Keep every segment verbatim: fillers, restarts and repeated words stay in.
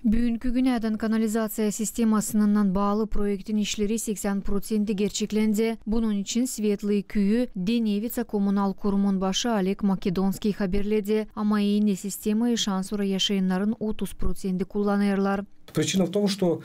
Büünkü günädän kanalizaţiya sistemasınnan baalı proektin işleri seksän proţenti gerçeklendi. Bunun için Svetlaya küüyü Denevitsa kommunal kurumun başı Oleg Makedonskiy haberledi. Ama eni sistemayı şansora yaşayannarın otuz proţenti kullanêrlar. Причина в том, что,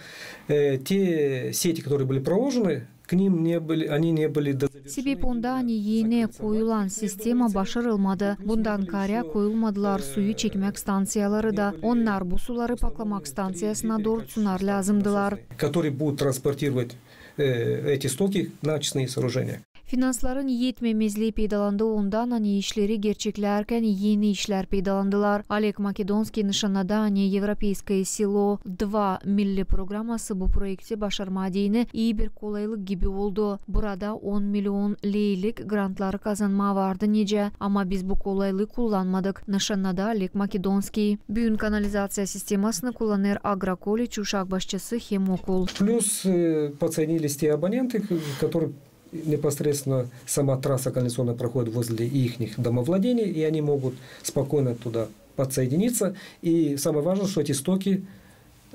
э, те сети, которые были проложены, к ним не были, они не были до завершения. Sebep onda, ani eni koyulan sistema başarılmadı. Bundan kaarä koyulmadılar suyu çekmäk stanţiyaları da. Onnar bu suları paklamak stanţiyasına doorutsunnar lääzımdılar. Которые будут транспортировать, э, эти стоки на очистные сооружения. Finansların etmemezlii peydalandı ondan, ani işleri gerçeklärkän eni işlär peydalandılar. Oleg Makedonskiy nışannadı, ani Evropeyskoye selo dva milli programası bu proekti başarmaa deyni ii bir kolaylık gibi oldu. Burada on milion leylik grantları kazanmaa vardı nicä, ama biz bu kolaylıı kullanmadık, nışannadı Oleg Makedonskiy. Büün kanalizaţiya sistemasını kullanêr Agrokoliç, uşak başçası hem okul. Плюс, э, подсоединились те абоненты, к-, которые непосредственно сама трасса канализационная проходит возле ихних домовладений, и они могут спокойно туда подсоединиться. И самое важное, что эти стоки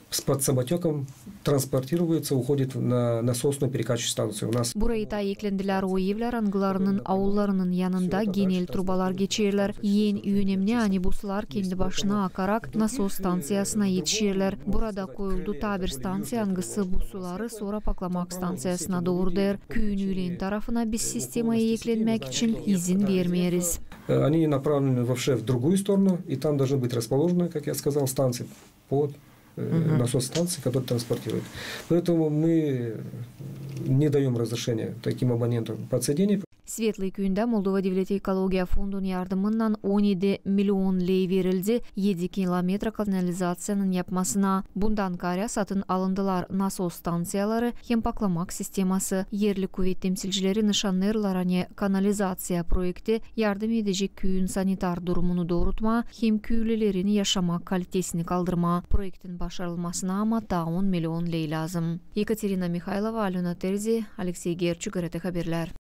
с подсамотёком транспортируются, уходят на насосную перекачивающую станцию. У нас Burayı taa eklendilär o evlär, angılarının aullarının yanında genel trubalar geçerlär. En önemni, ani bu sular kendi başına akarak nasos stanţiyasına etişerlär. Burada koyuldu taa bir stanţiya, angısı bu suları sora paklamak stanţiyasına doorudêr. Küüyün üülen tarafına biz sistemayı eklenmäk için izin vermeeriz. Э, они направлены вообще в другую сторону, и там должны быть расположены, как я сказал, станции под, э, насос станции, которые транспортируют. Поэтому мы не даём разрешения таким абонентам подсоединения. Svetlaya küüyündä Moldova Devleti Ekologiya fondunun yardımınnan on edi milion ley verildi edi kilometra kanalizaţiyanın yapmasına. Bundan kaarä satın alındılar nasos stanţiyaları hem paklamak sisteması. Erli kuvet temsilcileri nışannêêrlar, ani kanalizaţiya proekti yardım edecek küüyün sanitar durumunu doorutmaa hem küüylilerin yaşamak kalitesini kaldırmaa. Proektin başarılmasına ama taa on milion ley lääzım. Ekaterina Mihaylova, Alöna Terzi, Aleksey Gerçuk, GRT Haberlär.